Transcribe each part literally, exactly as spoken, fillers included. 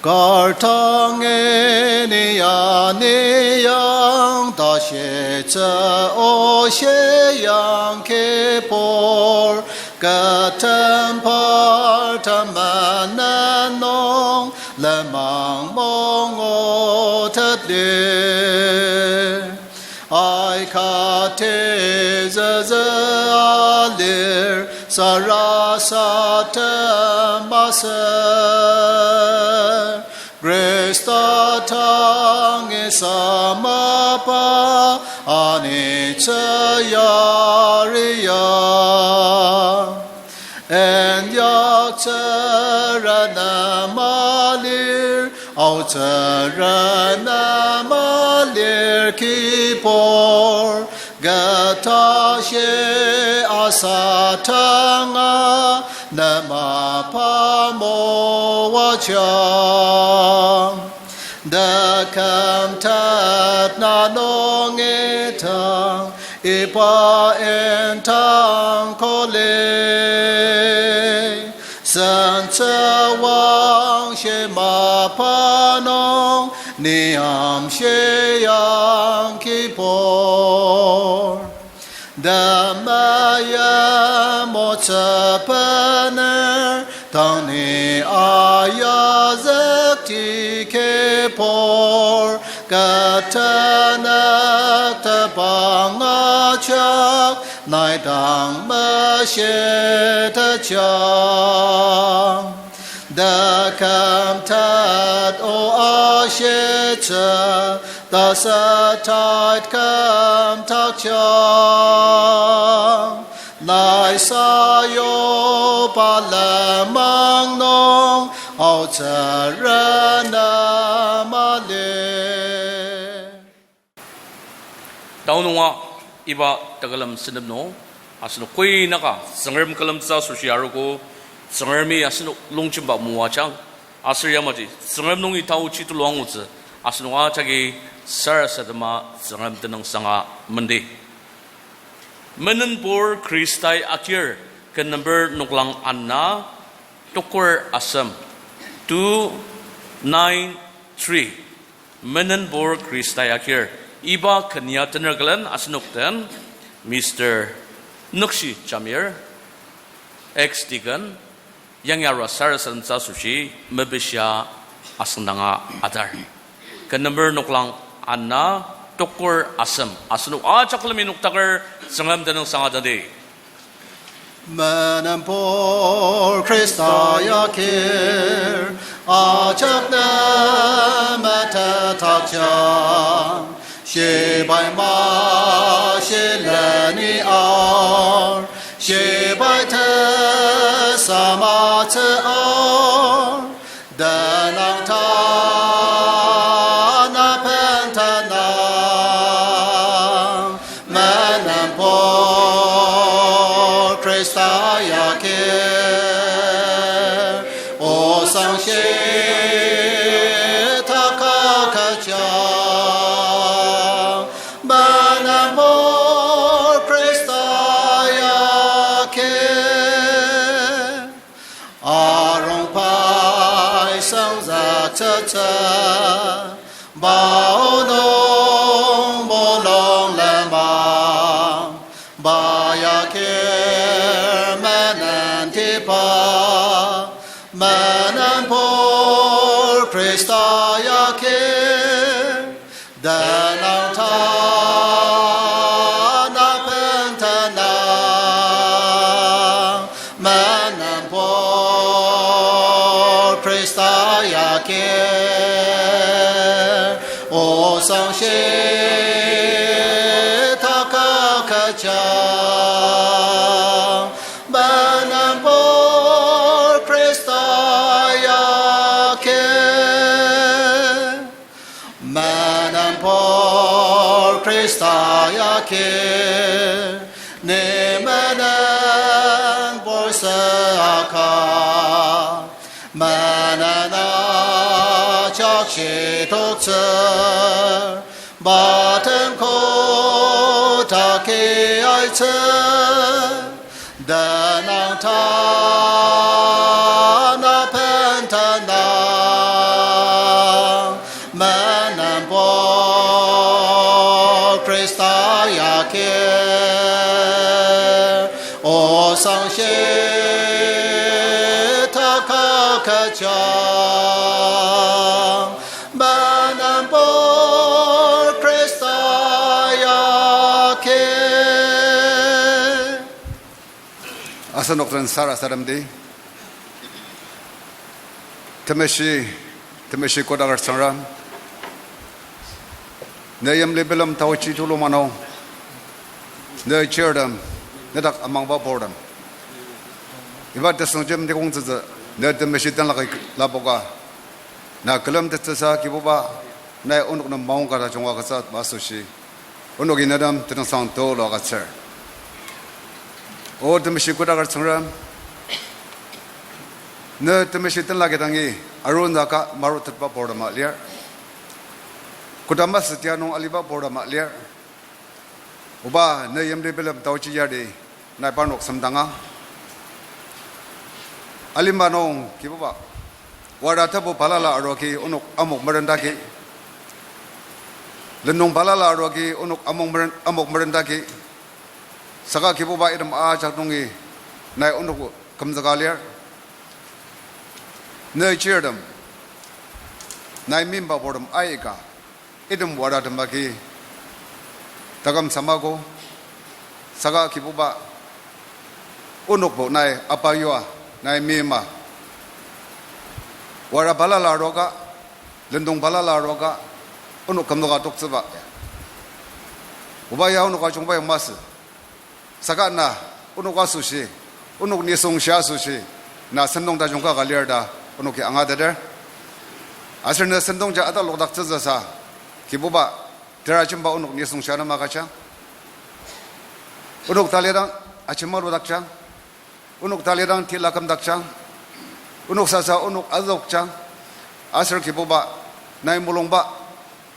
Kar tangi ni ani yang, tashi tsü o shi yang Kibur, kü tem par temenen nung lenmang mongo tetli. Aikati züzü alir, sarasadem aser, Khrista tangi samaba anitsü yari ya. Inyak tsüra nem alir, ao tsüra nem alir Kibur, kü tashi asa tanga nem apa moajang. Dekümtet na nungi tang iba indang kuli. Sentsü wangshi mapa nung ni amshi yang Kibur. Temeim otsü bener, tang ni ayazükti Kibur, kü tenük tebang ajak, nai dang meshitetjang. Dekümtet o ashitsü, tasütait kümdakjang. Nai sayuba lenmang nung, ao tsüra nem alir. Tanü nunga iba tekülem sentep nung, asenok koinaka Tsüngrem külemtsü asoshi arogo, Tsüngremi asenok longjemba moajang, aser yamaji Tsüngrem nungi taochi tulu angutsü, asenok ajaki sarasadema Tsüngrem tenüngsanga mendi. Menenpur Khristai akir, ken number noklang ana, tokur asem, two nine three. Menenpur Khristai akir. Iba ken ya tener külen asenok den Mister Nükshi Jamir, ex-deacon, yangi arua sarasademtsü asoshi mepishia asüngdanga atar. Ken number noklang ana, tokur asem. Asenok ajak külemi noktaker Tsüngrem tenüngsanga dangdi. Menenpur Khrista akir, ajak nem metetdakjang, shibai mashi leni aor, shibai tesamatsü aor, tenang tana pentanang, Menenpur Khrista akir, osang shitaka kajang, Menenpur Khrista akir. Arung pai sangzaktsütsü, bao nung mulung lenmang, pai akir menentiba, Menenpur Khrista akir, tenang tana pentanang, Menenpur Khrista akir, osang shitaka kajang, Menenpur Khrista akir. Menenpur Khrista akir, ni menenpur süaka, menen ajak shitoktsü, baten kotaki aitsü, tenang tana pentanang. Khrista yagi, osang shi taka kechang, manangbur Khrista yagi. Asenok den sarasademdi. Temeshi, temeshi kodaker Tsüngrem, ne yimli bilem taochi tulu manung, ne chirtem, ne dak amangba purtem, iba tesüngjem tikongtsütsü, ne temeshi tenlaki lapoka, na külemtettsüsa Kibuba, nai onok nem maongka tajungba agütsü masü shi, onoki nenem tenüngsang tulu agütsür. O temeshi kodaker Tsüngrem, ne temeshi tenlaki dangi arunaka marutetba purtema lir, koda masü tia nung aliba purtema lir. Oba, ne yimli bilem taochi yardi, nai parnok semdangang. Alima nung Kibuba, wara tapu balala aruogi onok amok merendaki, lendong balala aruogi onok amok meren-, amok merendaki, saka Kibuba item ajak nungi nai onok kümzüka lir. Ne chirtem, nai meimba purtem aika, item waratem agi taküm samago, saka Kibuba, onokbo nai apa yua, nai meima, wara balala aruoka, lendong balala aruoka, onok kümzüka toktsüba, oba ya onok ajungba ya masü. Saka na, onok asoshi, onok nisung shia asoshi, na sentong tajung ka ka lir ta, onoki angateter. Aser ne sentong ja atalokdaktsütsüsa, Kibuba, terajemba onok nisung shia nem agüjang. Onok talidang ajemaludakjang. Onok talidang tila kümdakjang. Onok sasa onok azüokjang. Aser Kibuba, nai mulungba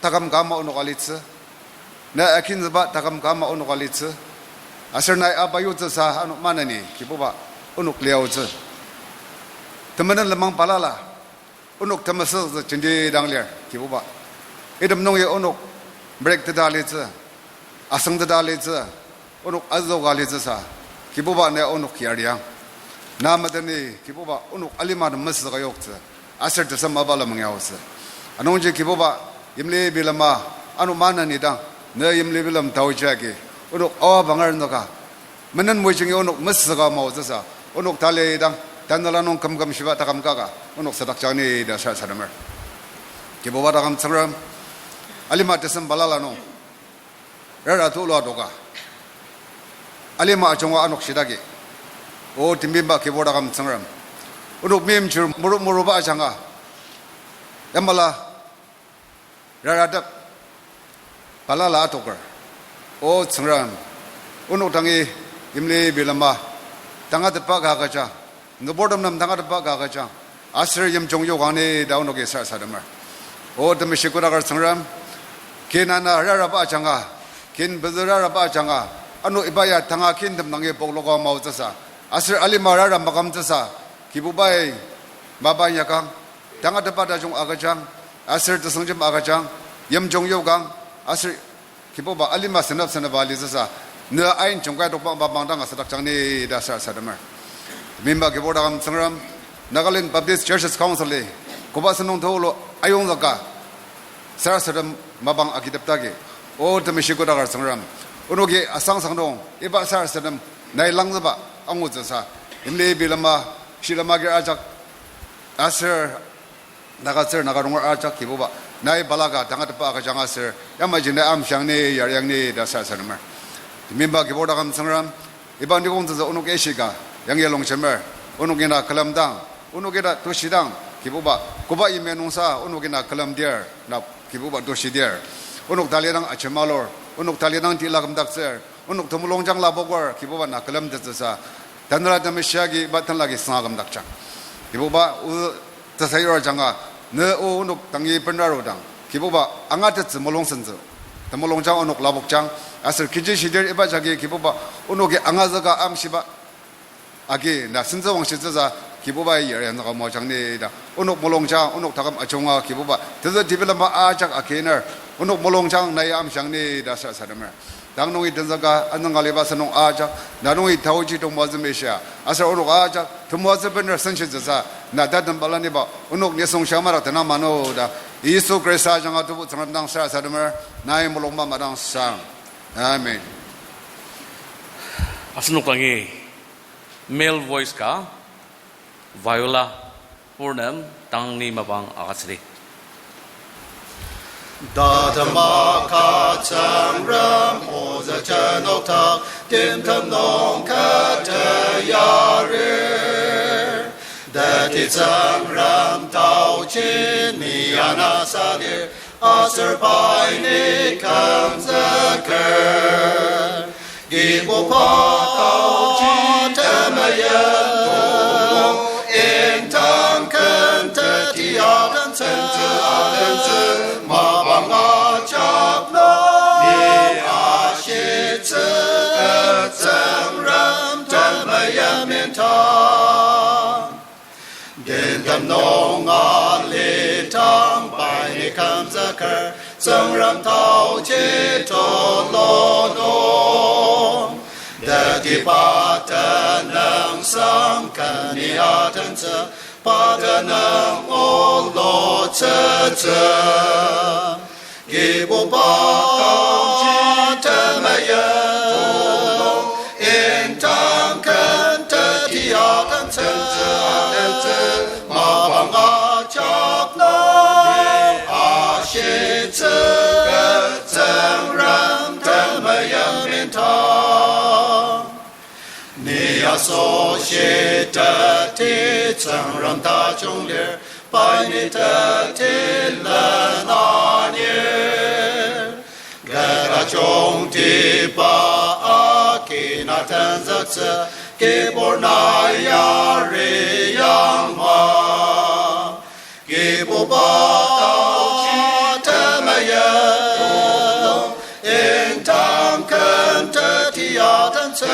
taküm ka ama onok alitsü. Nai akinzüba taküm ka ama onok alitsü. Aser nai apa yutsüsa ano maneni Kibuba, onok liaotsü. Temenen lenmang balala, onok temesütsü jenti dang lir Kibuba. Item nungi onok break teta alitsü, asüngteta alitsü, onok azüoka alitsüsa, Kibuba nai onok yariang. Na madeni Kibuba onok alima nem mesüka yoktsü, aser tesem mapala mengyaotsü. Anungji Kibuba, yimli bilema, ano maneni dang, ne yimli bilem taoji agi, onok aoa bangar nüka, menen mojingi onok mesüka maotsüsa, onok talidang, tanela nung kümküm shiba taküm kaka, onok sadakjang ni ta sa sademer. Kibuba taküm Tsüngrem, alima tesem balala nung rara tulu adoka, alima ajunga anok shidaki, o timtimba Kibuba taküm Tsüngrem, onok meimchir muru muruba ajanga, yamala raratep balala atoker. O Tsüngrem, onok dangi yimli bilema tangatetba ka agüjang, nüburtem nem tangatetba ka agüjang, aser yimjung yokang ni ta onoki sarasademer. O temeshi kodaker Tsüngrem, kin ana raraba ajanga, kin pezü raraba ajanga, ano iba ya tanga kintem dangi pokloka maotsüsa, aser alima rara makümtsüsa, Kibubai mapa inyakang, tangatetba tajung agüjang, aser tesüngjem agüjang, yimjung yokang, aser Kibuba alima senep seneba alitsüsa, ne ain jungkai tokba mapang dang asadakjang ni ta sarasademer. Timtimba Kibuba taküm Tsüngrem, Nagaland Baptist Churches Council-i koba sentong tulu ayongzüka sarasadem mapang agitepdaki, o temeshi kodaker Tsüngrem, onoki asangsang nung iba sarasadem nai langzüba angutsüsa, yimli bilema, shilema kir ajak, aser Naga tsür, Naga nunger ajak Kibuba, nai balaka tangatetba agüjang aser yamaji nai amshiang ni yariang ni ta sarasademer. Timtimba Kibuba taküm Tsüngrem, iba nikongtsütsü onok ishika yangi longjemer, onoki na külemdang, onoki na tushidang Kibuba, koba yimya nungsa onoki na külemdir, na Kibuba tushidir, onok talidang ajemalur, onok talidang tila kümdaktsür, onok temulungjang lapoker Kibuba na külemtettsüsa, tanela temeshi agi iba tenlaki sünga kümdakjang. Kibuba, o tesayur ajanga, ne o onok dangi benrarudang Kibuba angatettsü mulung sentsü, temulungjang onok lapokjang, aser kechi shidir iba jagi Kibuba onoki angazüka amshiba agi na sentsü wangshitsüsa, Kibubai yari anaka moajang ni ta. Onok mulungjang, onok taküm ajunga Kibuba. Tenzük tebilemba ajak akiner. Onok mulungjang nai amshang ni ta sarasademer. Tang nungi tenzüka anüng aliba sentong ajak. Na nungi taoji temoatsü mishia. Aser onok ajak temoatsü bener senshitsüsa. Na tatem balaniba onok nisung shamarak tenang mano ta. Yisu Khrista ajanga Tebu Tsüngrem dang sarasademer. Nai mulungba madang sang. Amen. Asenok dangi male voice ka Viola Purnem tang ni mapang agütsüdi. Tatema ka Tsüngrem ozü jenokdak timtem nung kü teyarir. Teti Tsüngrem taoji ni anasa lir, aser pai ni kümzüker. Kibuba taoji temeim tulu, indang ken teti atentsü, atentsü, mapang ajak nung ni ashitsü, Tsüngrem temeim indang. Timtem nung alidang pai ni kümzüker, Tsüngrem taoji tulu nung. Teti pa tenüngsang ken ni atentsü, pa tenüng olutsütsü. Kibuba taoji temeim tulu, indang ken teti atentsü, atentsü, mapang ajak nung ni ashitsü, Tsüngrem temeim indang. Ni asoshi teti Tsüngrem tajung lir, pai ni teti lenanir. Kü tajungtiba agi na tenzüktsü, kibur na yari yangma. Kibuba taoji temeim tulu, indang ken teti atentsü,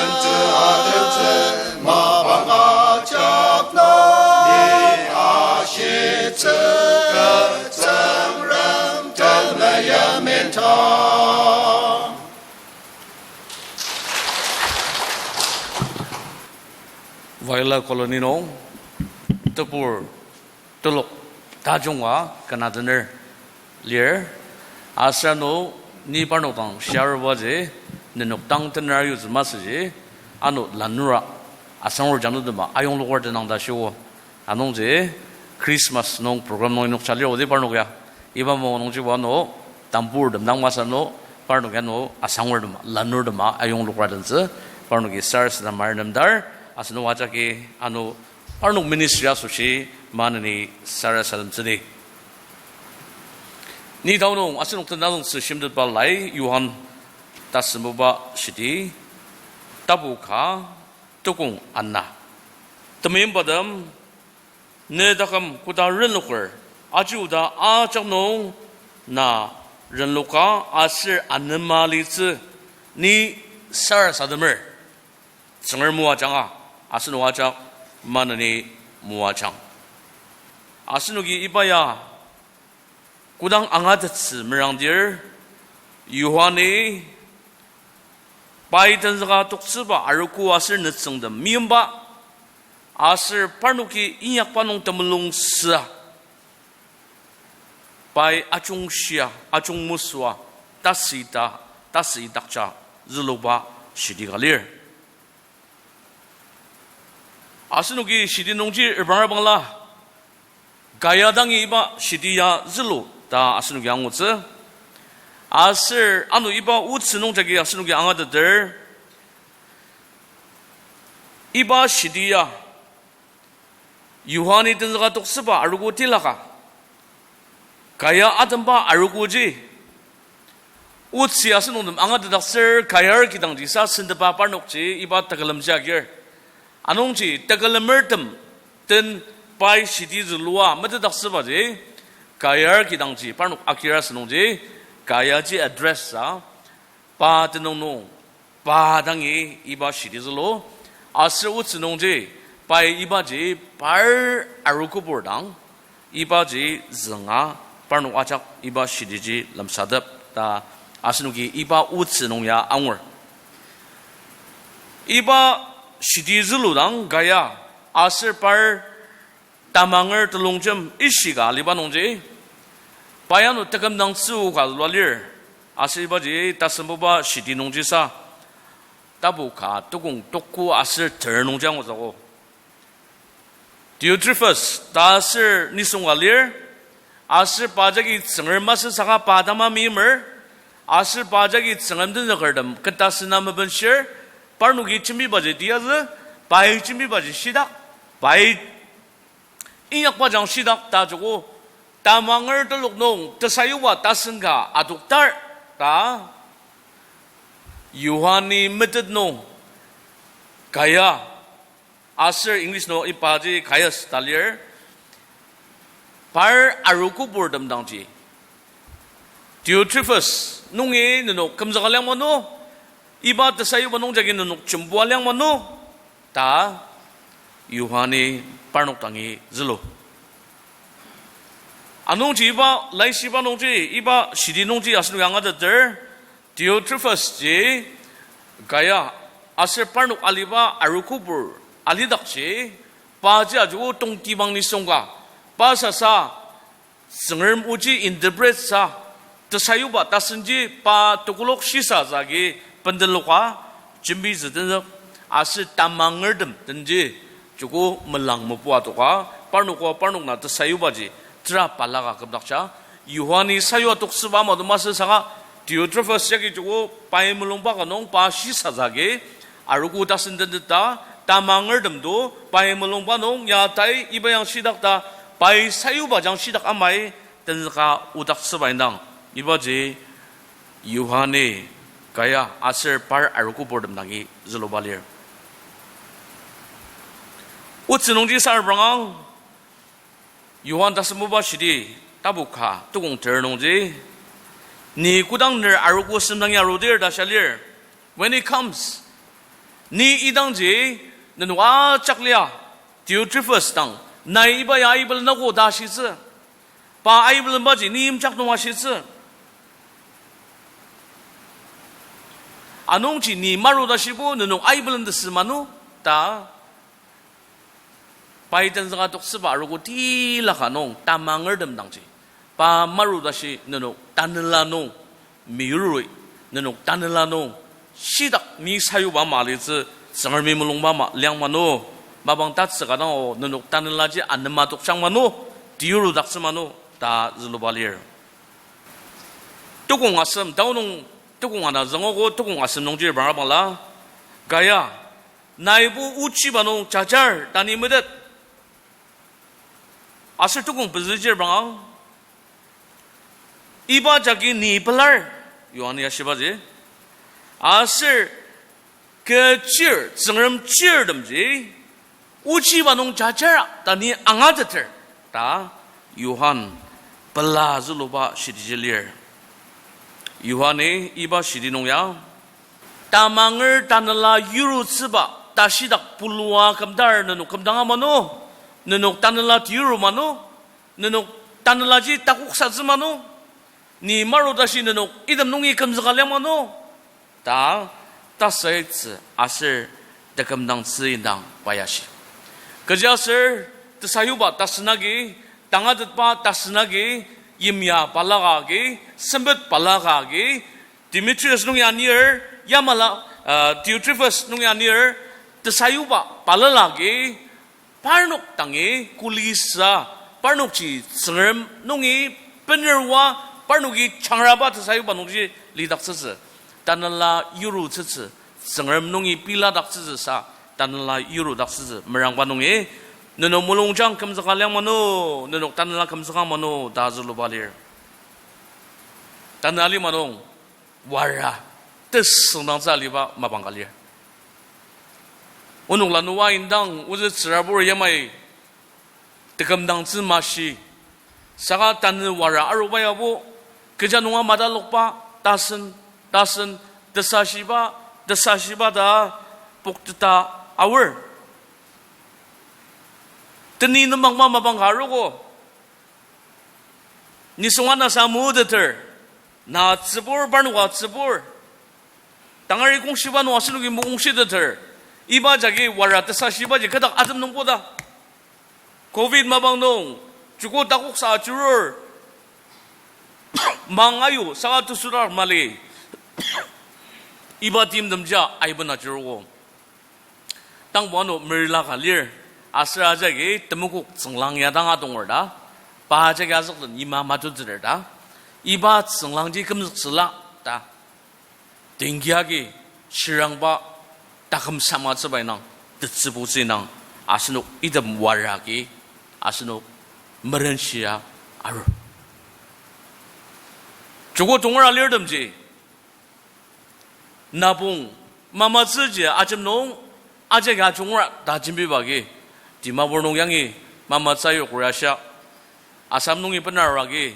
atentsü, mapang ajak nung ni ashitsü, Tsüngrem temeim indang. Viola Colony nung tebur telok tajunga kena tener lir. Aser ano ni parnok dang shiarubaji, nenok dang tener ayutsü masüji, ano lanura asangur jangdutema ayongloker tenang ta shio. Anungji Christmas nung program nung inokja lir odi parnok ya. Iba mung nungji ano tamburtem dang masü ano parnok ya ano asangurtema, lanurtema ayonglokra tentsü, parnoki sarasadem arnemdar, asenok ajaki ano parnok ministry asoshi maneni sarasademtsüdi. Ni tao nung asenok tenangzüngtsü shimtetba lai Johan tasembuba shidi, tapu ka, tukong ana. Temeimbatem, ne taküm koda renloker, aji oda ajak nung na renloka aser anema litsü ni sarasademer. Tsüngrem moajanga, asenok ajak maneni moajang. Asenoki iba ya kodang angatettsü merangdir, Yohani pai tenzüka toktsüba arogo aser nütsüngtem meimba, aser parnoki inyakba nung temulung süa, pai ajungshia, ajungmesüa, tasüta, tasüidakja züluba shidi ka lir. Asenoki shidi nungji repranga bangla, kaya dangi iba shidi ya zülu ta asenoki angutsü. Aser ano iba otsü nungjagi asenoki angateter, iba shidi ya Yohani tenzüka toktsüba arogo tilaka, kaya atemba arogoji, otsü asenoktem angatetdaktsür kayar kidangji sa sentepa parnokji iba tekülemji agir. Anungji tekülemertem den pai shidi zülua metetdaktsübaji kayar kidangji parnok agir asünungji kayaji address sa pa tenüng nung pa dangi iba shidi zülu, aser otsü nungji Pai ibaji par arokobor dang, ibaji zünga parnok ajak iba shitiji lemsatep ta asenoki iba otsü nung ya angur. Iba shiti züludang Gaia aser par tamanger telongjem ishika aliba nungji, pa ano tekümdangtsü ka zülua lir, aser ibaji tasembuba shiti nungji sa, tapu ka tukong tuku aser ter nungji angutsü Diotrephes ta aser nisung ka lir, aser pa jagi Tsüngrem masü saka pa tama meimer, aser pa jagi Tsüngrem tenzükertem keta sena mebenshir, parnoki jembibaji tiyazü, pai jembibaji shitak, pai inyakba jang shitak ta joko, tamanger telok nung tesayuba tasen ka adoktar ta, Yohani metet nung Gaia, aser English nung ibaji Gaius ta lir, par arokobortem dangji, Diotrephes nungi nenok kümzüka liang mano, iba tesayuba nungjagi nenok jembua liang mano, ta Yohani parnok dangi zülu. Anungji iba laishiba nungji, iba shiti nungji asenoki angateter, Diotrephes ji Gaia aser parnok aliba arokobor alidakji, paji aji o tongtibang nisung ka, pa sasa Tsüngrem oji interpret sa, tesayuba tasenji pa tekolak shisa sagi bendenloka jembitsü tenzük, aser tamangertem denji joko melang mepua toka, parnoko parnok na tesayubaji tera balaka kümdakja. Yohani sayua toktsüba ama do masü saka, Diotrephes yagi joko pai mulungba ka nung pa shisa sagi aroko tasen tenzük ta, tamangertem do pai mulungba nung ya tai iba yang shitak ta, pai sayuba jang shitak amai tenzüka odaktsüba indang, ibaji Yohani Gaia aser par arokobortem dangi züluba lir. Otsü nungji sarabangang, Yohan tasembuba shiti tapu ka tukong ter nungji, ni kodang ner aroko semdangi arudir ta shia lir. When he comes, ni idangji, nenok ajak lia, Diotrephes dang, nai iba ya aibelenogo ta shitsü. Pa aibelenbaji ni imjak nung ashitsü. Anungji ni maru ta shibo nenok aibelentesü mano ta. Pai tenzüka toktsüba aroko tila ka nung tamangertem dangji, pa maru tashi nenok tanela nung meyurui, nenok tanela nung shitak ni sayuba ama alitsü, Tsüngremi mulungba ama liang mano, mapang tatsüka dang o nenok tanelaji anema tokjang mano, tiyurudaktsü mano ta züluba lir. Tukong asem, tao nung tukong ana züngogo tukong asem nungji bangabangla, Gaia, naibo ochiba nung jajar ta ni metet. Aser tukong pezüjir bangang, iba jagi ni pelar, Yohani ashibaji. Aser kechir, Tsüngrem chirtemji, ochiba nung jajara ta ni angateter, ta Yohan pela züluba shitiji lir. Yohani iba shiti nung ya, tamanger tanela yurutsüba tashidak pulua kümdar nenok kümdanga mano, nenok tanela tiyuru mano, nenok tanelaji takoksatsü mano, ni maru tashi nenok item nungi kümzüka liang mano, ta tasaitsü aser tekümdangtsü indang pa ya shi. Kechiaser tesayuba tasen agi, tangatetba tasen agi, yimya balaka agi, sempet balaka agi, Demetrius nungi anir, yamala, uh, Diotrephes nungi anir, tesayuba balala agi, parnok dangi kulisa, parnokji Tsüngrem nungi benerwa, parnoki changraba tesayuba nungji lidaktsütsü, tanela yurutsütsü, Tsüngrem nungi piladaktsütsü sa, tanela yurudaktsütsü merangba nungi, nenok mulungjang kümzüka liang mano, nenok tanela kümzüka mano ta züluba lir. Tanü alima nung, wara, tesüngdangtsü aliba mapang ka lir. Onok lanua indang ozü tsürabur yamai tekümdangtsü mashi, saka tanü wara aruba yabo, kecha nunga matalokba, tasen, tasen, tesashiba, tesashiba ta pokteta aor. Teni nemangba mapang ka arogo. Nisung anasa moteter. Na tsübur, parnoka tsübur. Tangari kongshiba nung asenoki mokongshideter. Iba jagi wara tesashibaji kedak atem nung koda. Covid mapang nung, joko takoksa ajurur. Mang ayu, saka tesudak mali. Iba timtemjia aiben ajurugo. Tangbo ano merila ka lir, aser ajagi temokok tsünglang ya dang adonger ta, pa jagi azükden yima matuteter ta, iba tsünglangji kümzüksüla ta, dengue agi shirangba taküm samatsüba indang, tetsübutsü indang, asenok item wara agi, asenok merenshia arur. Joko tongera lirtemji, napong mamatsüji ajem nung ajak ajungra ta jembiba agi, Dimapur nung yangi mamatsü yok rashia, Assam nungi benaragi,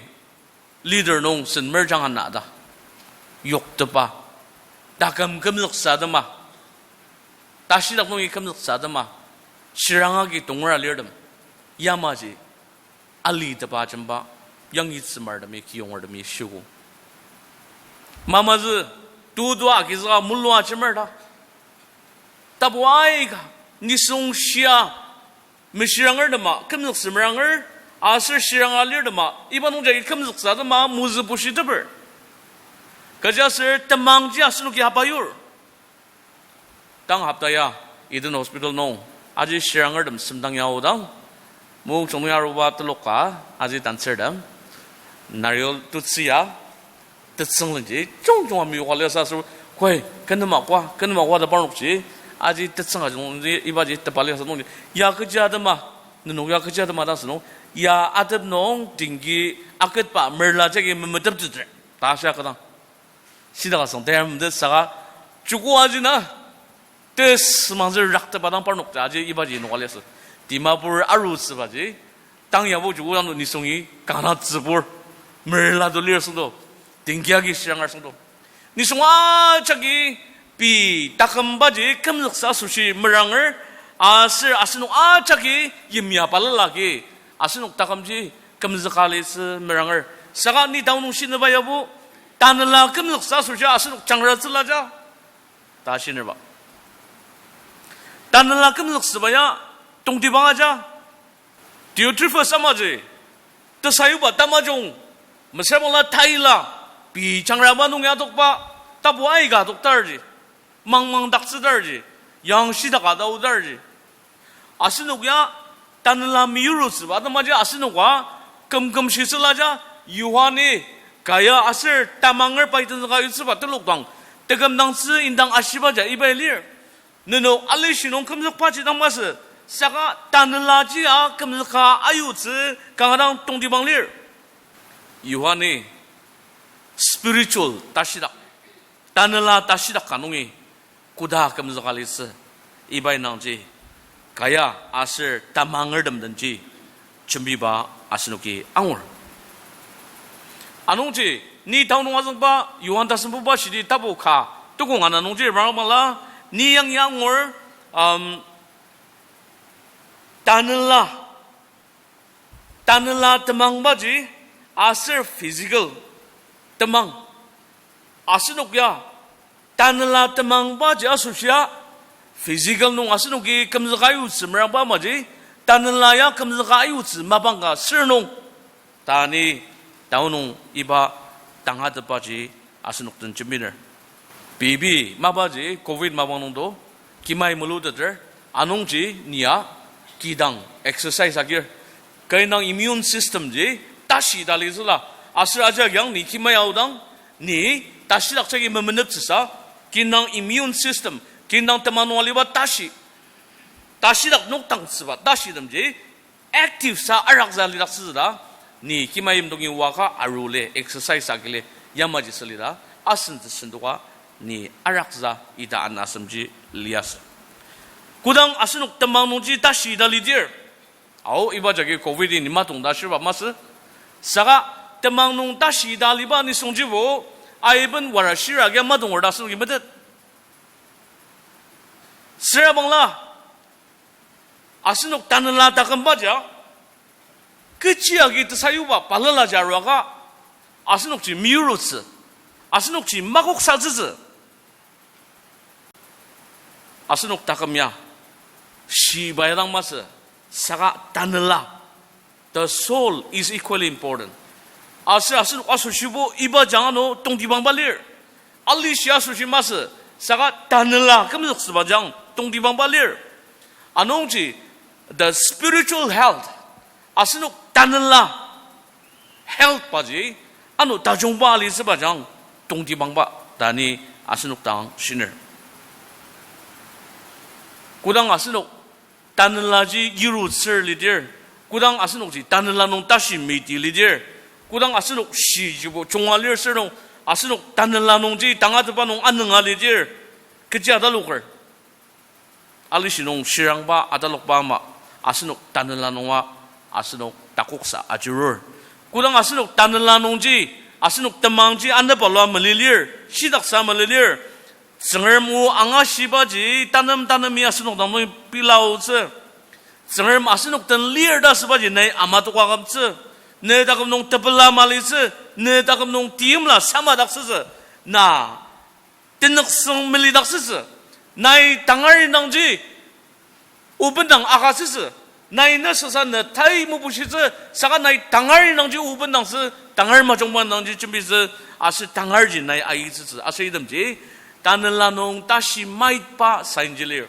leader nung sen merjang ana ta, yoktepa, taküm kümzüksa atema, tashidak nungi kümzüksa atema, shirang agi tongera lirtem, yamaji alitepa ajemba, yangi tsümartemi, kiyongertemi shiogo. Mamazü, tutua agizüka mulua ajemer ta. Tapu aika, nisung shia, meshiranger tema, kümzüksümeranger, aser shiranga lir tema, iba nungjagi kümzüksa atema, mozü bushiteper. Kechiaser temangji asenoki apa yur. Tang hopta ya, Eden Hospital nung, aji shirangertem semdang ya aodang, Mokokchung nung aruba telok ka, aji tantsürtem, nariol tutsü ya, tetsüng lenji, jung jung ami yoka liasü aser, koi, kenema koa, kenema koa ta parnokji, aji tetsüng ajungji, ibaji tepa liasü nungji, ya kechi atema, nenok ya kechi atema ta sünung, ya atep nung, dengue, aketba, merla jagi memetepteter, ta shia kadang. Shidaka sang tayar metet saka, joko aji na, tesmangtsü raktepa dang parnok ta aji ibaji inoka liasü. Dimapur arutsübaji, tang yabo joko dang nisungi, kanga tsübur, merla to lir süngdo, dengue agi shiranger süngdo. Nisung ajaki, pei takümbaji, kümzüksa asoshi meranger, aser asenok ajaki, yimya balala agi, asenok takümji, kümzüka litsü meranger. Saka ni tanü nung shinüba yabo, tanela kümzüksa asoshi asenok jangratsüla ja, ta shinüba. Tanela kümzüksüba ya, tongtibang aja, Diotrephes amaji, tesayuba tamajung, mesüra bangla taila, pei jangraba nung ya adokba, tapu aika adoktarji, mangmang daktsütarji, yang shidaka taotarji. Asenok ya tanela meyurutsüba atemaji asenoka kümküm shitsüla ja, Yohani kaya aser tamanger pai tenzüka yutsüba telok dang, tekümdangtsü indang ashiba ja ibai lir. Nenok alishi nung kümzükbaji dang masü, saka tanelaji a kümzüka ayutsü kanga dang tongtibang lir. Yohani spiritual tashidak, tanela tashidak ka nungi koda kümzüka litsü, iba indangji kaya aser tamangertem denji jembiba asenoki angur. Anungji, ni tanü nung azüngba Yohan tasembuba shidi tapu ka, tukong ana nungji rangmala, ni yangi angur, um, tanela, tanela temangbaji, aser physical temang. Asenok ya, tanela temangbaji asoshia, physical nung asenoki kümzüka ayutsü merangba amaji, tanela ya kümzüka ayutsü mapang ka sür nung. Ta ni tanü nung iba tangatetbaji asenok den jembiner. Pei pei mapaji covid mapang nungdo, kimai muluteter, anungji ni ya kidang exercise agir. Kü indang immune system ji tashi talitsüla, aser ajak yang ni kimai aodang, ni tashidak jagi memeneptsüsa, kü indang immune system, kü indang temang nung aliba tashi, tashidak nokdangtsüba tashitemji active sa araksa lidaktsütsü ta, ni kimai yimdongi waka arule, exercise agile, yamaji sü lita, asen tesendoka, ni araksa ita ana asemji liasü. Kodang asenok temang nungji tashi ita lidir, ao iba jagi covid ni matong ta shirba masü, saka temang nung tashi ita liba nisungjibo, aiben wara shira agi matonger ta asenoki metet. Süra bangla, Asenok tanela takümbaja, kechi agi tesayuba balala ja aruaka, asenokji meyurutsü, asenokji makoksatsütsü. Asenok taküm ya, shiba ya dang masü, saka tanela, the soul is equally important. Aser asenok asoshibo iba jang ano tongtibangba lir. Alishi asoshi masü, saka tanela kümzüktsüba jang tongtibangba lir. Anungji, the spiritual health, asenok tanela health baji, ano tajungba alitsüba jang tongtibangba ta ni asenok dang shiner. Kodang asenok tanelaji yirutsür lidir, kodang asenokji tanela nung tashi miti lidir, kodang asenok shijibo junga lir sür nung, asenok tanela nungji tangatetba nung anünga lidir, kechi ataloker? Alishi nung shirangba atalokba ama, asenok tanela nunga asenok takoksa ajurur. Kodang asenok tanela nungji, asenok temangji anebalua malilir, shidaksa malilir, Tsüngrem o angashibaji tanem tanemi asenok dang nung pilaotsü. Tsüngrem asenok den lir ta asübaji nai amatoka akümtsü. Ne taküm nung tepela malitsü. Ne taküm nung teimla samadaktsütsü. Na tenüksüng melidaktsütsü. Nai tangar indangji obendang agütsütsü. Nai ne sasa ne tai mebushitsü, saka nai tangar indangji obendangtsü, tangar majungba indangji jembitsü, aser tangarji nai aitsütsü. Aser itemji, tanela nung tashi maitba sign ji lir.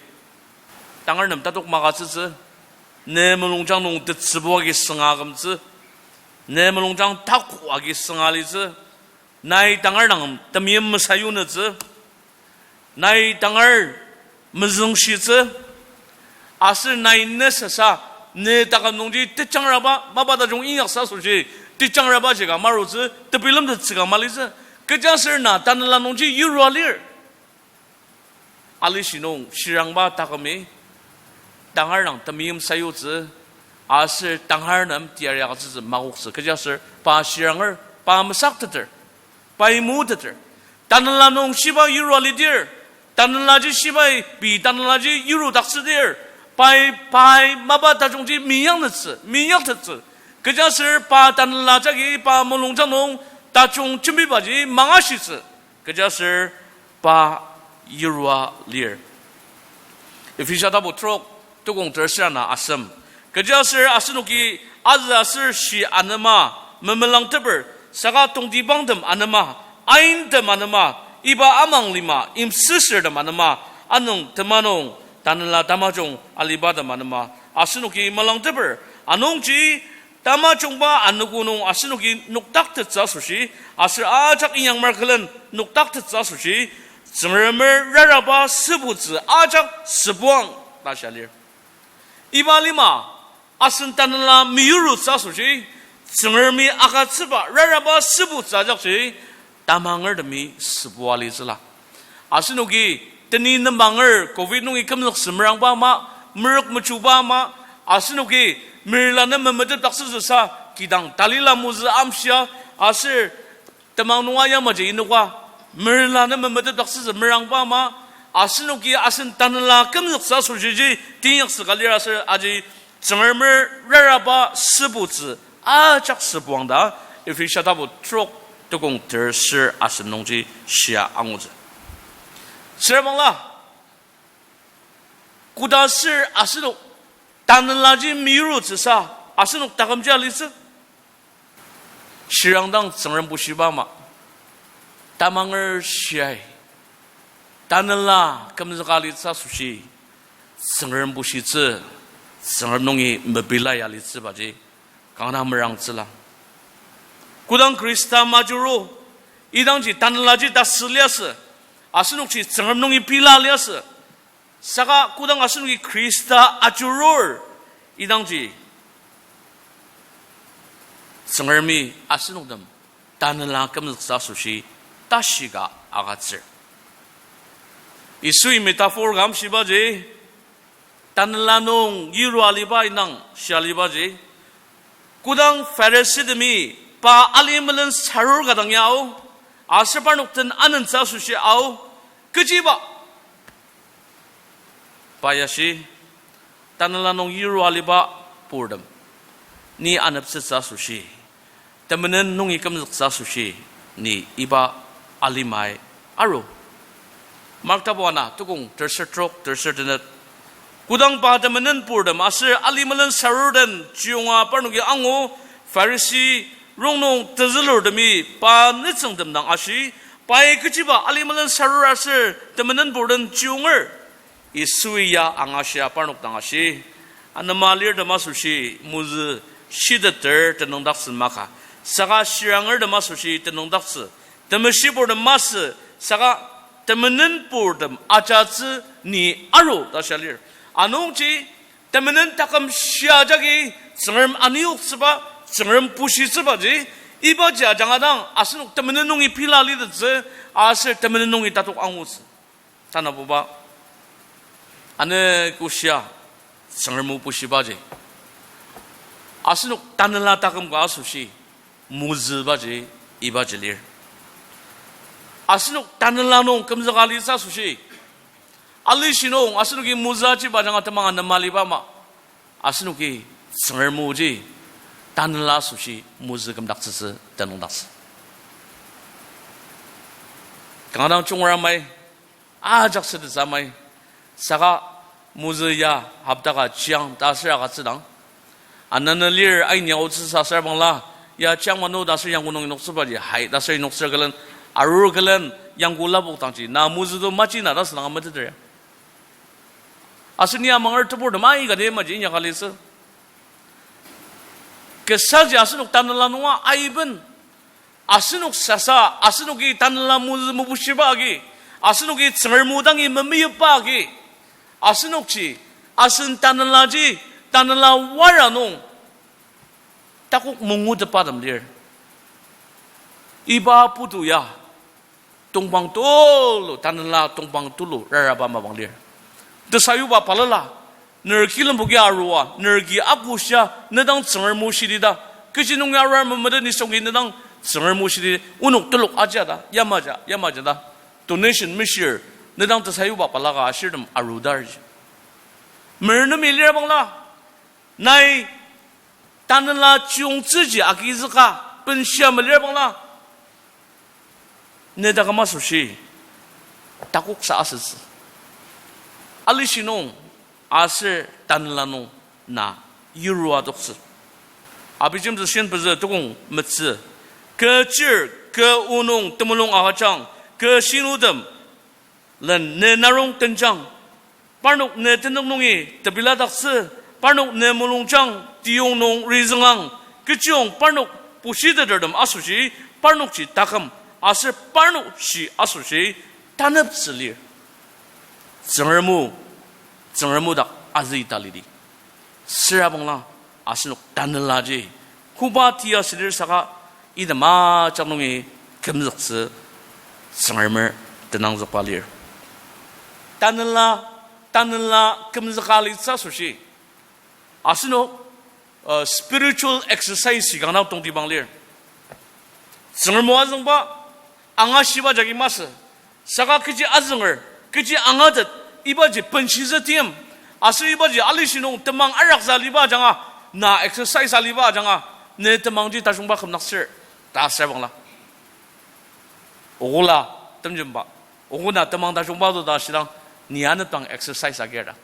Tangar nem tatok magütsütsü, ne mulungjang nung tetsübu agi sünga akümtsü, ne mulungjang taku agi sünga litsü, nai tangar dang temeim mesayunutsü, nai tangar mezüngshitsü, aser nai ne sasa, ne taküm nungji tejangraba, mapa tajung inyaksa asoshi, tejangraba jika marutsü, tebilemtettsü ka malitsü, kechiaser na tanela nungji yirua lir. Alishi nung shirangba takümi, tangar dang temeim sayutsü, aser tangar nem teyari agütsütsü makoktsü, kechiaser pa shiranger, pa mesakteter, pai moteter. Tanela nung shiba yirua lidir, tanelaji shibai pei tanelaji yirudaktsüdir, pai, pai mapa tajungji meyangtettsü, meyangtettsü. Kechiaser pa tanela jagi pa mulungjang nung tajung jembibaji mangashitsü. Kechiaser pa yirua lir. Ephesia tapu trok tukong tersür ana asem. Kechiaser asenoki azü aser shi anema memelangteper, saka tongtibangtem anema, aintem anema, iba amang lima yimsüsürtem anema, anüng tema nung tanela tamajung alibatem anema asenoki melangteper. Anungji tamajungba anogo nung asenoki nokdaktettsü asoshi, aser ajak inyakmar külen nokdaktettsü asoshi, Tsüngremer raraba sübutsü ajak sübuang ta shia lir. Iba lima, asen tanela meyurutsü asoshi, Tsüngremi agütsüba raraba sübutsü ajakji, tamangertemi sübua litsüla. Asenoki teni nemanger covid nungi kümzüktsü merangba ama, merük mechuba ama, asenoki merila nem memetepdaktsütsüsa kidang talila mozü amshia, aser temang nunga yamaji inoka, merila nem memetepdaktsütsü merangba ama, asenoki asen tanela kümzüktsü asoshiji teinyaktsü ka lir aser aji Tsüngremer raraba sübutsü ajak sübuang ta, Ephesia tapu trok tukong tersür asem nungji shia angutsü. Süra bangla, koda aser asenok tanelaji meyurutsüsa asenok takümji alitsü? Shirangdang Tsüngrem bushiba ama, tamanger shiai, tanela kümzüka alitsü asoshi, Tsüngrem bushitsü, Tsüngrem nungi mepila ya alitsübaji kanga merangtsüla. Kodang Khrista majuru, idangji tanelaji tasü liasü, asenokji Tsüngrem nungi pila liasü. Saka kodang asenoki Khrista ajurur, idangji Tsüngremi asenoktem tanela kümzüktsü asoshi tashika agütsür. Yisui metaphor ka amshibaji, tanela nung yirua aliba indang shia alibaji, kodang Pharisitemi pa alimelen sarur ka dang ya ao, aser parnok den anentsü asoshi ao, kechiba pa yashi, Tanela nung yirua aliba purtem, ni aneptsütsü asoshi, temenen nungi kümzüktsü asoshi, ni iba alimai aru. Mark tapu ana, tukong terser trok, terser tenet. Kodang pa temenen purtem aser alimelen sarur den chiyonga parnoki angu, Pharisi rongnung tezülurtemi pa nütsüngtem dang ashi, pai kechiba alimelen sarur aser temenen purtem chiyonger? Yisui ya angashia parnok dang ashi, anema lirtem asoshi mozü shiteter tenüngdaktsü maka, saka shirangertem asoshi tenüngdaktsü. Temeshibur tem masü, saka temenen purtem ajatsü ni aru ta shia lir. Anungji temenen taküm shia jagi Tsüngrem aniyoktsüba, Tsüngrem pushitsübaji, ibaji ajanga dang asenok temenen nungi pela litettsü, aser temenen nungi tatok angutsü. Tanabuba, ane koshia, Tsüngrem o pushibaji, asenok tanela taküm ka asoshi mozübaji ibaji lir. Asenok tanela nung kümzüka litsü asoshi, alishi nung asenoki mozü achiba ajanga temang anema liba ama, asenoki Tsüngrem oji tanela asoshi mozü kümdaktsütsü tenüngdaktsü. Kanga dang jungra mai, ajak sütetsa mai, saka mozü ya hopta ka chiang ta aser agütsüdang, anana lir aini aotsü sa aser bangla, ya chiang mano ta aser yangko nung inoktsübaji, hai ta aser inoktsür külen, arur külen, yangko lapok dangji na mozü to machi na ta asüdang meteter ya. Aser ni amanger tebur tem aika de maji inyaka litsü. Kesaji asenok tanela nunga aiben, asenok sasa, asenoki tanela mozü mebushiba agi, asenoki Tsüngrem o dangi memeyipba agi, asenokji asen tanelaji, tanela wara nung takok mungutepba tem lir. Iba putu ya tongpang tulu, tanela tongpang tulu raraba mapang lir. Tesayuba balala, ner kilemboki arua, ner ki akoshia, ne dang Tsüngrem o shidi ta, kechi nung ya arar memetet nisungji ne dang Tsüngrem o shidi, onok telok ajia ta, yamaja, yamaja ta, donation meshir, ne dang tesayuba balaka ashirtem arudarji. Merünemi lir bangla, nai tanela chiyongtsüji agizüka benshia melir bangla, ne taküm asoshi takoksa asütsü. Alishi nung aser tanela nung na yirua adoktsü. Abijemtsü shin pezü tukong metsü. Kü chir, kü o nung temulung agüjang, kü shinutem len ne narong tenjang. Parnok ne tenük nungi tebiladaktsü, parnok ne mulungjang tiyong nung rizüngang, kechiyong parnok pushitetertem asoshi, parnokji taküm, aser parnokji asoshi taneptsü lir. Tsüngrem o, Tsüngrem o dak azüita lidi. Süra bangla asenok tanelaji koba tia sülir saka item ajak nungi kümzüktsü Tsüngremer tenangzükba lir. Tanela, tanela kümzüka litsü asoshi asenok, uh, spiritual exercise kanga tongtibang lir. Tsüngrem o azüngba, angashiba jagi masü. Saka kechi azünger, kechi angatet, ibaji benshizü tim. Aser ibaji alishi nung temang araksa aliba ajanga, na exercise aliba ajanga, ne temangji tajungba kümnaktsür, ta asür bangla. Okola, temjemba. Oko na temang tajungba to ta shidang, ni anepdang exercise agir ta.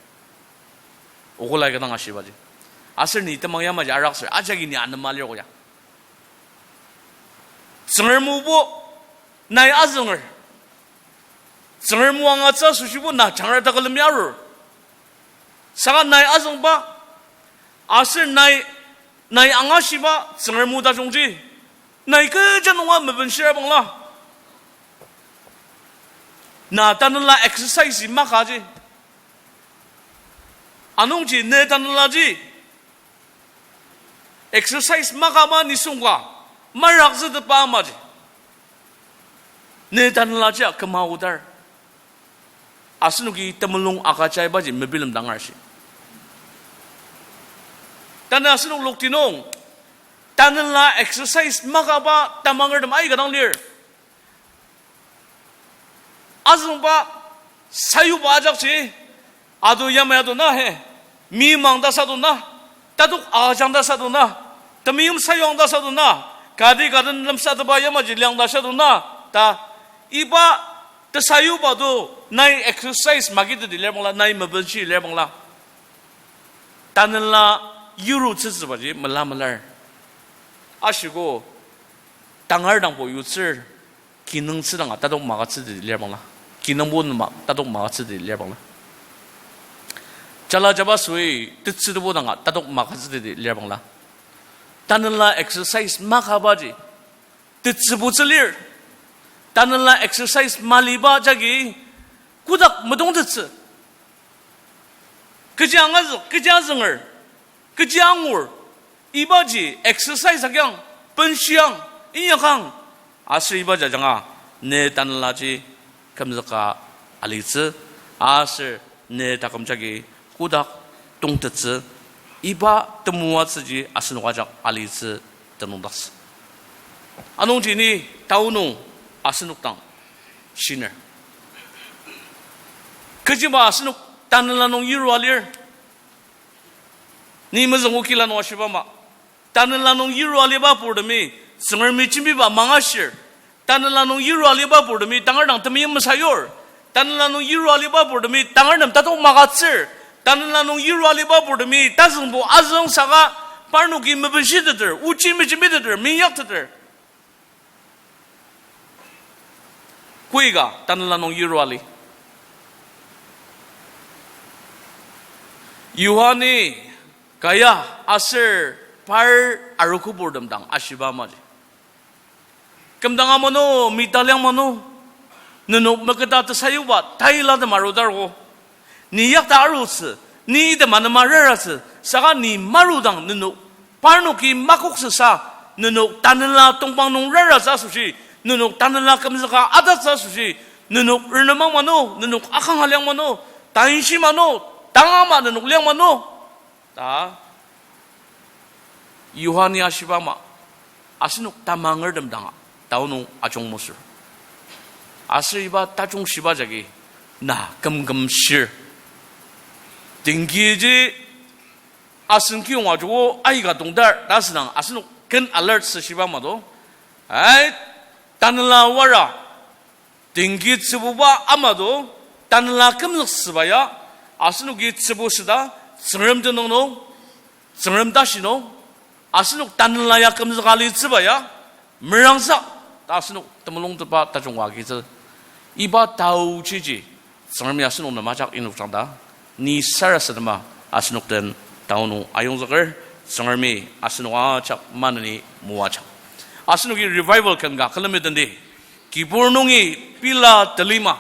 Okola kidang ashibaji. Aser ni temang yamaji araksür, ajagi ni anema lir ko ya. Tsüngrem obo, nai azünger. Tsüngrem o angatsü asoshibo na jangra takülemi arur. Saka nai azüngba, aser nai, nai angashiba Tsüngrem o tajungji, nai kecha nunga mebenshira bangla, na tanela exercise makaji. Anungji ne tanelaji exercise makaba nisung ka marakzütetba amaji, ne tanelaji aküma aodar. Asenoki temulung agüja ibaji mebilemdangar shi. Tanü asenok lokti nung tanela exercise makaba tamangertem aika dang lir. Azüngba sayuba ajakji, ado yamai ado na he. Mimang ta sadona, tatok ajang ta sadona, temeim sayuang ta sadona, kati kaden lemsatepba yamaji liang ta sadona, ta iba tesayuba to nai exercise magiteti lir bangla, nai mebenshi lir bangla. Tanela yurutsütsübaji mela melar. Ashiko tangar dangbo yutsür kinungtsü danga tatok magütsüdi lir bangla. Kinungbo nema tatok magütsüdi lir bangla. Jala jaba sui tetsütebo danga tatok magütsüdi lir bangla. Tanela exercise makabaji tetsübutsü lir. Tanela exercise maliba jagi kotak metongtettsü. Kechi angazük, kechi azünger, kechi angur, ibaji exercise agiang, benshiang, inyakang. Aser iba jajanga, ne tanelaji kümzüka alitsü, aser ne taküm jagi kodak tongtettsü, iba temoatsüji asenok ajak alitsü tenüngdaktsü. Anungji ni tao nung asenok dang shiner. Kechiba asenok tanela nung yirua lir. Ni mezüng okila nung ashiba ama, tanela nung yirua aliba purtemi Tsüngremi jembiba mangashir. Tanela nung yirua aliba purtemi tangar dang temeim mesayur. Tanela nung yirua aliba purtemi tangar nem tatok magütsür. Tanela nung yirua aliba purtemi tazüngbo azüng saka parnoki mebenshiteter, ochi mejembiteter, minyakteter. Koika tanela nung yirua ali? Yohani kaya aser par aroküburtem dang ashiba amaji. Kümdang amano, mita liang mano, nenok meketa tesayuba tailatem arudargo. Ni yakta arutsü, ni item anema raratsü, saka ni marudang nenok parnoki makoksüsa, nenok tanela tongpang nung raratsü asoshi, nenok tanela kümzüka atatsü asoshi, nenok renemang mano, nenok akanga liang mano, tainshi mano, tangama nenok liang mano. Ta Yohani ashiba ama, asenok tamangertem danga tao nung ajung mesür. Aser iba tajung shiba jagi na kümküm shir. Tengkiji asen kiyonga joko aika tongtar ta asüdang asenok ken alert sü shiba ama to. Ai, tanela wara tengki tsübuba ama to, tanela kümzüksüba ya, asenoki tsübu süda, Tsüngrem tenüng nung, Tsüngrem tashi nung, asenok tanela ya kümzüka alitsüba ya, merangsa, ta asenok temulungtetba tajungka agitsü. Iba taochiji, Tsüngremi asenok nem ajak inokjang ta, ni sarasadema asenok den tao nung ayongzüker, Tsüngremi asenok ajak maneni moajang. Asenoki revival ken ka külemi tendi, kibur nungi pila telima,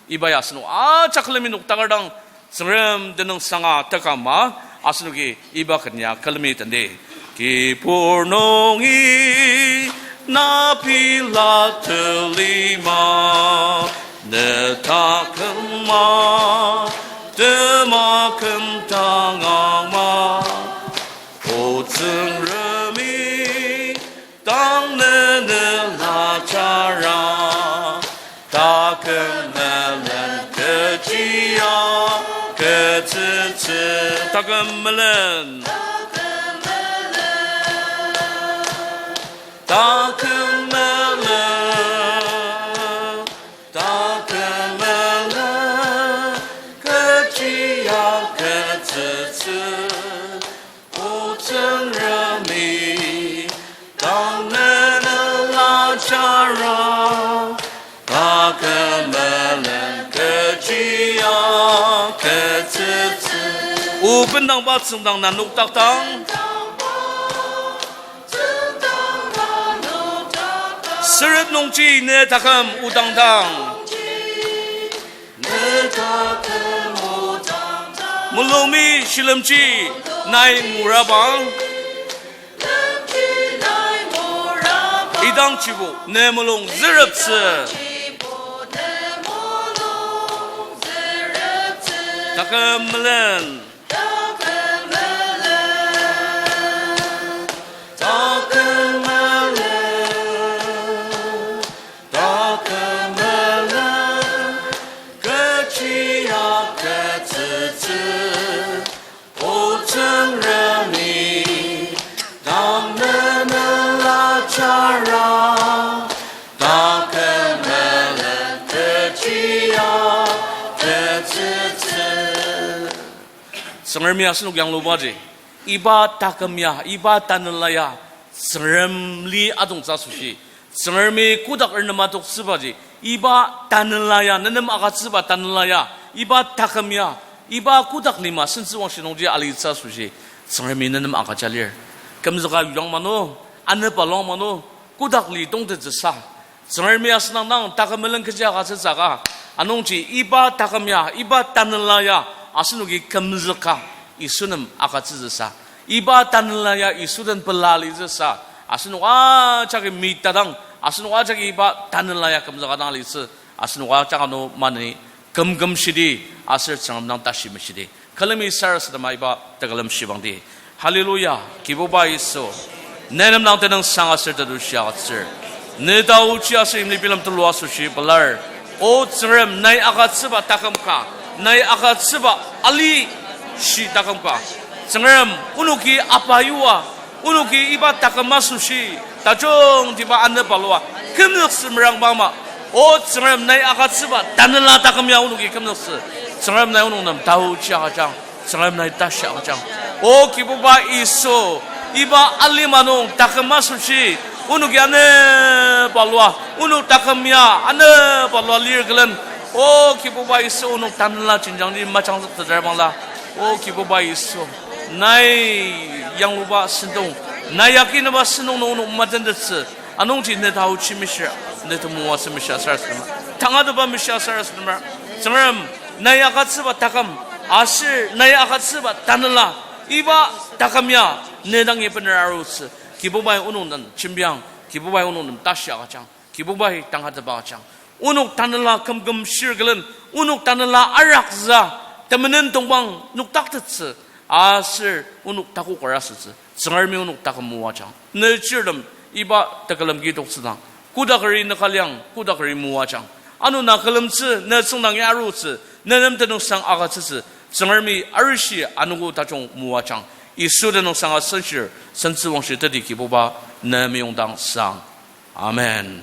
iba ya asenok ajak külemi noktakerdang, Tsüngrem tenüngsanga takama, asenoki iba ken ya külemi tendi. Kibur nungi na pila telima, ne taküma, tema kümdang ama, O Tsüngremi, tang ne nela jara, taküm melen kechi ya ketsütsü. Taküm melen. Taküm melen. Taküm melen kechi ya ketsütsü. O Tsüngremi, tang ne nela jara, taküm melen kechi ya ketsütsü. O bendangba tsüngdang na noktaktang, süret nungji ne taküm odangdang, mulungmi shilemji nai ngurabang, idangjibo ne mulung züreptsü. Taküm melen. Taküm melen kechi ya ketsütsü. O Taküm melen tetsü ya, tetsütsü. Tsüngremi asenok yanglubaji, iba taküm ya, iba tanela ya, Tsüngremli adongtsü asoshi, Tsüngremi kotak renema toktsübaji, iba tanela ya, nenem agütsüba tanela ya, iba taküm ya, iba kotak lima sentsüwangshi nungji alitsü asoshi, Tsüngremi nenem agüja lir. Kümzüka yuyang mano, anepa luang mano, kotak li tongtettsüsa, Tsüngremi asenok dang taküm melen kechi agütsütsü ka, anungji iba taküm ya, iba tanela ya, asenoki kümzüka Yisu nem agütsütsüsa, iba tanela ya Yisu den pela alitsüsa, asenok ajaki mitadang, asenok ajaki iba tanela ya kümzüka dang alitsü, asenok ajak ano maneni kümküm shidi, aser Tsüngrem dang tashi meshidi. Külemi sarasadema iba tekülem shibangdi. Hallelujah, Kibuba Yisu. Nenem dang tenüngsang aser tetushi agütsür. Ne taochi aser imli bilem tulu asoshi pelar. O Tsüngrem, nai agütsüba taküm ka, nai agütsüba ali shi taküm ka, Tsüngrem, onoki apa yua, onoki iba taküm asoshi tajungtiba anepa lua kümzüktsü merangba ama, O Tsüngrem, nai agütsüba tanela taküm ya onoki kümzüktsü. Tsüngrem, nai onok nem taochi agüjang. Tsüngrem, nai tashi agüjang. O Kibuba Yisu, iba alima nung taküm asoshi onoki anepa lua, onok taküm ya anepa lua lir külen, O Kibuba Yisu, onok tanela jenjangji majangzük teter bangla, O Kibuba Yisu, nai yangluba sentong, nai yakinaba sentong nung onok matentettsü, anungji ne taochi mishia, ne temoatsü mishia sarasadema, tangatetba mishia sarasadema. Tsüngrem, nai agütsüba taküm, aser nai agütsüba tanela, iba taküm ya ne dangi bener arutsü. Kibubai onok nem jembiang, Kibubai onok nem tashi agüjang, Kibubai tangatetba agüjang. Onok tanela kümküm shir külen, onok tanela araksa, temenen tongpang noktaktettsü, aser onok takok arasütsü, Tsüngremi onok taküm moajang. Ne chirtem iba tekülem ki toktsüdang, kodakeri nükaliang, kodakeri moajang. Ano na külemtsü ne tsüngdangi arutsü, ne nem tenüngsang agütsütsü, Tsüngremi arishi anogo tajung moajang. Yisu tenüngsang asenshir, sentsüwangshi teti Kibuba ne meyongdang sang. Amen.